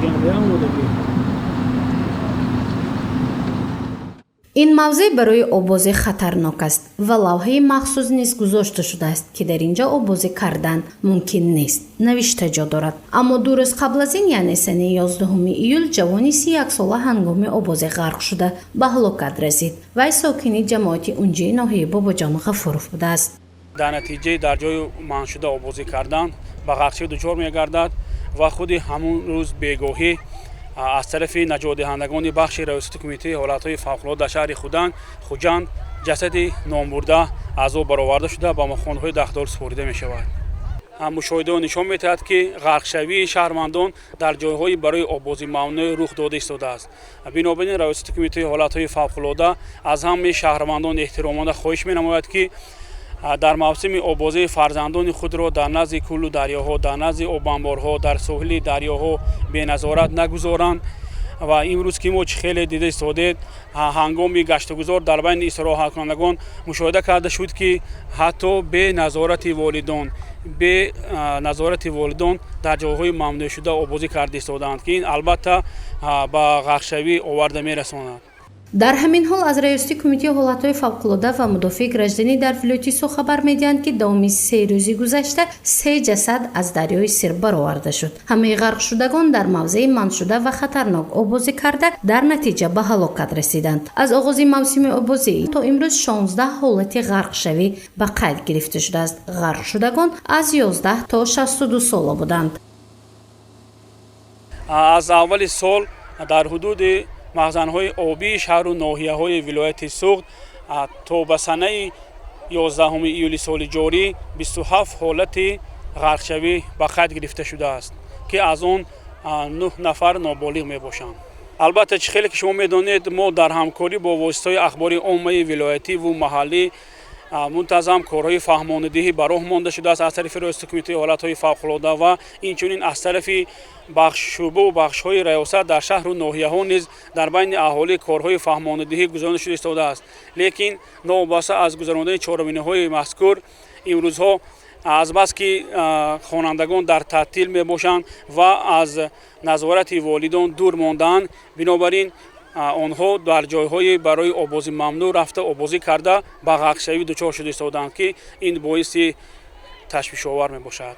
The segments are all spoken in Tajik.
Омодагӣ. Ин мавзеъ барои оббозӣ хатарнок аст ва лавҳаи махсус низ гузошта шудааст, ки дар ин ҷо оббозӣ кардан мумкин нест, навишта ҷо дорад. Аммо 2 рӯз қабл аз ин, яъне санаи 11 июл, ҷавони 31сола ҳангоми оббозӣ ғарқ шуда ба ҳалокат расид. Вай сокини ҷамоати Унҷии ноҳияи Бобоҷон Ғафуров будааст. Дар натиҷаи дар ҷои манъшуда оббозӣ кардан ба ғарқшавӣ дучор мегардад ва худи ҳамун рӯз бегоҳӣ аз тарафи наҷотдиҳандагони бахши раёсати кумитаи ҳолатҳои фавқулода дар шаҳри Хуҷанд ҷасади номбурда аз об бароварда шуда ба мақомҳои дахлдор супорида мешавад. Мушоҳидаҳо нишон медиҳад, ки ғарқшавии шаҳрвандон дар ҷойҳои барои оббозӣ мамнӯъ рух дода истодааст. Бинобар ин раёсати кумитаи ҳолатҳои фавқулода аз ҳамаи шаҳрвандон эҳтиромона хоҳиш менамояд, ки дар мавсими оббозии фарзандони худро дар назди кӯлу дарёҳо, дар назди обанборҳо, дар соҳили дарёҳо беназорат нагузоранд. Ва имрӯз ки мо чӣ хеле дида истодед, ҳангоми гаштугузор дар байни истироҳаткунандагон мушоҳида карда шуд, ки ҳатто бе назорати волидон, бе назорати волидон дар ҷойҳои мамнӯъшуда оббозӣ карда истодаанд, ки ин албатта ба ғарқшавӣ оварда мерасонад. Дар ҳамин ҳол аз раёсати кумитаи ҳолатҳои фавқулода ва мудофиаи гражданӣ дар вилояти Суғд хабар медиҳанд, ки давоми 3 рӯзи гузашта 3 ҷасад аз дарёи Сир бароварда шуд. Ҳамаи ғарқшудагон дар мавзеи манъшуда ва хатарнок оббозӣ карда, дар натиҷа ба ҳалокат расиданд. Аз оғози мавсими оббозӣ то имрӯз 16 ҳолати ғарқшавӣ ба қайд гирифта шудааст. Ғарқшудагон аз 11 то 62 сола буданд. Аз аввали сол дар ҳудуди мағзанҳои обии шаҳру ноҳияҳои вилояти Суғд то ба санаи 11 июли соли ҷорӣ 27 ҳолати ғарқшавӣ ба қайд гирифта шудааст, ки аз он 9 нафар ноболиғ мебошанд. Албатта, чӣ хеле ки шумо медонед, мо дар ҳамкорӣ бо воситаҳои ахбори оммаи вилоятиву маҳаллӣ мунтазам корҳои фаҳмонидиҳӣ ба роҳ монда шудааст аз тарафи раёсати кумитаи ҳолатҳои фавқулода ва инчунин аз тарафи бахшшӯъбаву бахшҳои раёсат дар шаҳру ноҳияҳо низ дар байни аҳолӣ корҳои фаҳмонидиҳӣ гузаронида шуда истодааст. Лекин новобаста аз гузарондани чорабиниҳои мазкур, имрӯзҳо азбаски хонандагон дар таътил мебошанд ва аз назорати волидон дур мондаанд, бинобар ин онҳо дар ҷойҳои барои оббозӣ мамнӯъ рафта оббозӣ карда ба ғарқшавӣ дучор шуда истодаанд, ки ин боиси ташвишовар мебошад.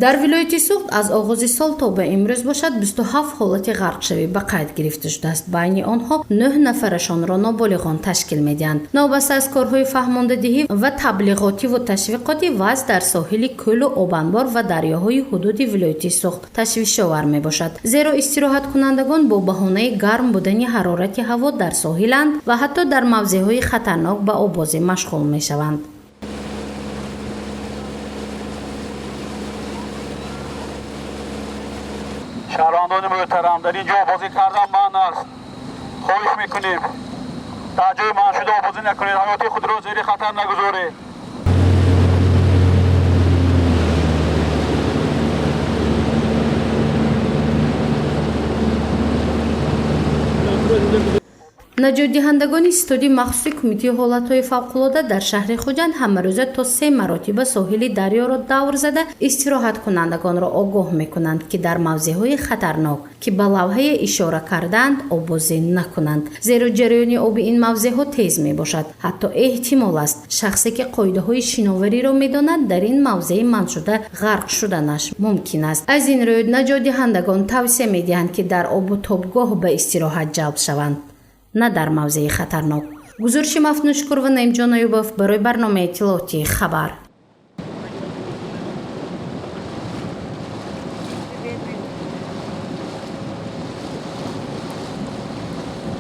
Дар вилояти Суғд аз оғози сол то ба имрӯз бошад 27 ҳолати ғарқшавӣ ба қайд гирифта шудааст. Байни онҳо 9 нафарашонро ноболиғон ташкил медиҳанд. Новобаста аз корҳои фаҳмондадиҳӣ ва таблиғотиву ташвиқотӣ, вазъ дар соҳили кӯлу обанбор ва дарёҳои ҳудуди вилояти Суғд ташвишовар мебошад, зеро истироҳаткунандагон бо баҳонаи гарм будани ҳарорати ҳаво дар соҳиланд ва ҳатто дар мавзеъҳои хатарнок ба оббозӣ машғул мешаванд. Шаҳрвандони муҳтарам, дар ин ҷо оббозӣ кардан манъ аст. Хоҳиш мекунем, дар ҷои манъшуда оббозӣ накунед, ҳаёти худро зери хатар нагузоред. Наҷотдиҳандагони ситоди махсуси кумитаи ҳолатҳои фавқулода дар шаҳри Хуҷанд ҳамарӯза то 3 маротиба соҳили дарёро давр зада истироҳаткунандагонро огоҳ мекунанд, ки дар мавзеъҳои хатарнок, ки ба лавҳае ишора кардаанд, оббозӣ накунанд, зеро ҷараёни оби ин мавзеъҳо тез мебошад. Ҳатто эҳтимол аст, шахсе ки қоидаҳои шиновариро медонад, дар ин мавзеи манъшуда ғарқ шуданаш мумкин аст. Аз ин рӯй наҷотдиҳандагон тавсия медиҳанд, ки дар обу тобгоҳ ба истироҳат ҷалб шаванд, на дар мавзеи хатарнок. Гузориши Мафнушкур ва Наимҷон Аюбов барои барномаи иттилоотии Хабар.